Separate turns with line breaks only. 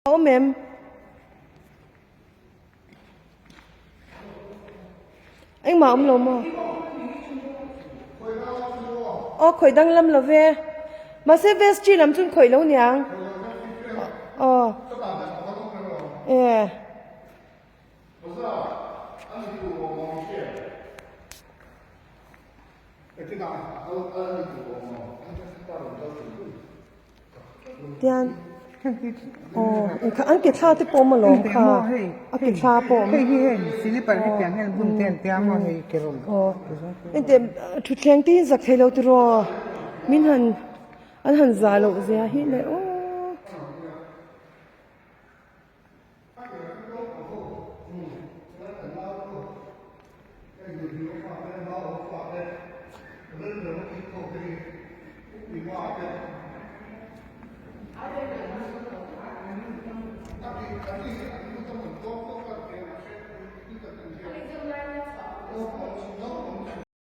Awm em? Engmah awm lo maw? Aw khawih danglam lo ve. Mahse vestry lam chu khawih lo niang. Aw. E. Tian aw engkha an ke thla te pawh awm alawm kha a ke thla pawh awm aw engteh thutthleng te hi zak thei lo tiraw min han an han zah loh zia hi le aw.